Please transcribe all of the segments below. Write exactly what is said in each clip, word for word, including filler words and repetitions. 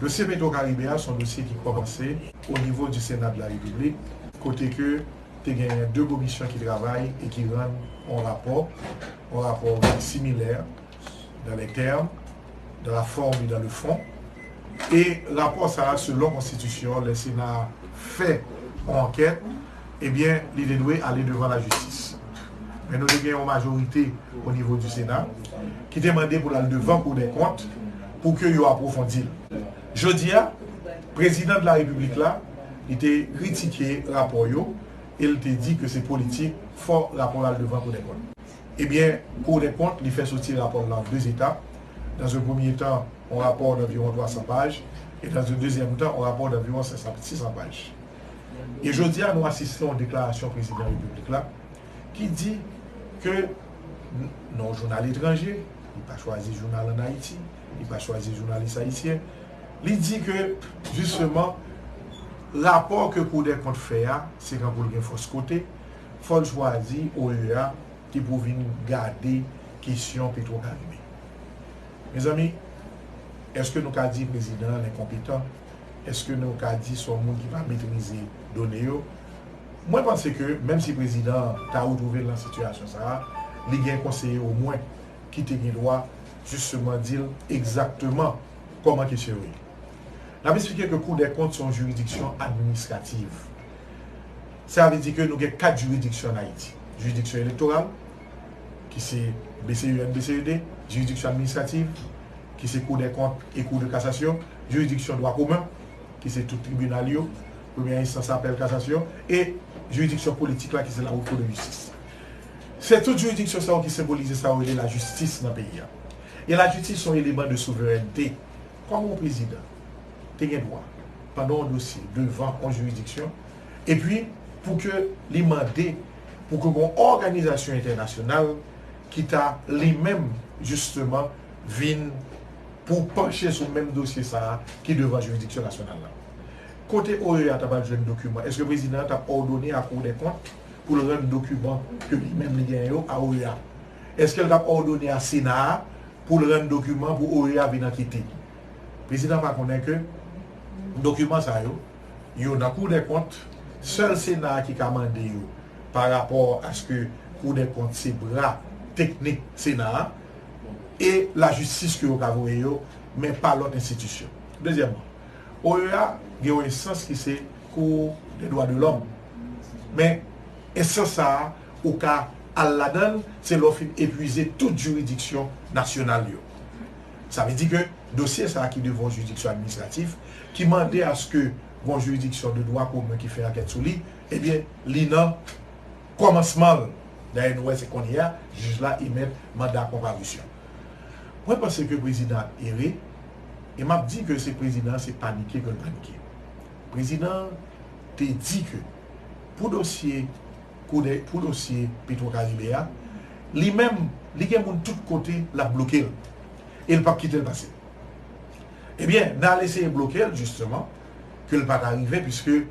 Dosye Petro Caribe a se yon dosye ki kòmanse o nivo di Sena de la Repiblik, kote ke te genyen de komisyon ki travay e ki rann yon rapò, yon rapò ki similè dans les termes, dans la forme et dans le fond. E rapò sa a, selon konstitisyon, lè Sena a fè yon ankèt, ebyen, li te dwe ale devan lajistis. Men nou te gen yon majorite o nivo di Sena ki te mande pou l al devan Kou dè Kont pou ke yo apwofondi l. Jodi a, prezidan de la Repiblik la, li te kritike rapò yo e l te di ke se politik, fò rapò a al devan Kou dè Kont. Ebyen, Kou dè Kont, li fè soti rapò l la an de etap. Dans un premier temps, yon rapò d'environ twa san paj, e dans un deuxième temps, yon rapò d'environ senk san, sis san paj. E jodi a, nou asiste yon deklarasyon prezidan repiblik la ki di ke n-, nan yon jounal etranje, li pa chwazi jounal ann Ayiti, li pa chwazi jounalis ayisyen, li di ke, jisteman, rapò ke Kou dè Kont fè a, se kankou l gen fòs kote, fò l chwazi O E A ki pou vin gade kesyon Petro Caribe. Mezanmi, èske nou ka di prezidan an enkonpetan? Èske nou ka di se yon moun ki pa metrize done yo? Mwen panse ke menm si prezidan an ta retwouve l nan sitiyasyon sa a, li gen konseye omwen ki te gen dwa jisteman di l egzakteman kòman kesyon yo ye. N ap eksplike ke Kou dè Kont se yon jiridiksyon administrativ. Sa vle di ke nou gen kat jiridiksyon ann Ayiti. Jiridiksyon elektoral, ki se B C E N, B C E D, jiridiksyon administrativ, ki se Kou dè Kont e Kou de Kasasyon, jiridiksyon dwa komen, ki se tout tribinal yo, premyè enstans, apèl, kasasyon, e jiridiksyon politik la, ki se la Haute Cour de Justice. Se tout jiridiksyon sa yo ki senbolize sa yo rele lajistis nan peyi a. E lajistis se yon eleman de souverènte. Kòman yon prezidan te gen dwa, pandan yon dosye devan yon jiridiksyon, epi pou ke li mande pou ke yon òganizasyon entènasyonal ki ta li menm, jisteman, vin pou panche sou menm dosye sa a ki devan jiridiksyon nasyonal la? Kote O E A t ap al jwenn dokiman? Èske prezidan an t ap òdone a Kou dè Kont pou l rann dokiman ke li menm li genyen yo a O E A? Èske l t ap òdone a Sena a pou l rann dokiman pou O E A vin ankete? Prezidan pa konnen ke dokiman sa yo, yo nan Kou dè Kont, sèl Sena a ki ka mande yo pa rapò aske Kou dè Kont se bra teknik Sena a, e lajistis ke yo ka voye yo, men pa lòt enstitisyon. Dezyèmman, O E A gen yon enstans ki se Kou dè Dwa de Lòm. Men enstans sa a, ou ka al ladan l, se lè w fin epuize tout jiridiksyon nasyonal yo. Sa vle di ke dosye sa a ki devan yon jiridiksyon administratif, ki mande aske yon jiridiksyon de dwa komen ki fè ankèt sou li, ebyen, li nan kòmansman l. Dayè, nou wè se kounye a, jij la emèt manda konparisyon. Mwen panse ke prezidan ap ere, e m ap di ke se prezidan an se panike ke l panike. Prezidan an te di ke pou dosye, kou dè, pou dosye Petro Caribe a, li menm, li gen moun tout kote l ap bloke l. E l p ap kite l pase. Ebyen, n al eseye bloke l, jisteman, ke l pa ta rive, piske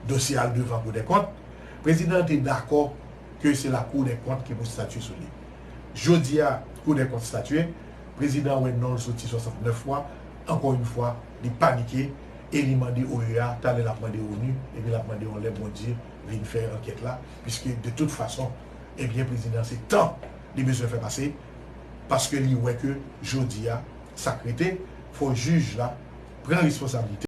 dosye a al devan Kou dè Kont. Prezidan an te dakò ke se la Kou dè Kont ki pou statye sou li. Jodi a, Kou dè Kont statye, prezidan an wè non l soti swasantnèf fwa, ankò yon fwa, li panike e li mande O E A, talè l ap mande onu, epi l ap mande yon lè Bondye vin fè ankèt la, piske de tout fason, ebyen, prezidan se tan li bezwen fè pase, paske li wè ke jodi a, sa k rete, fò jij la pran responsablite.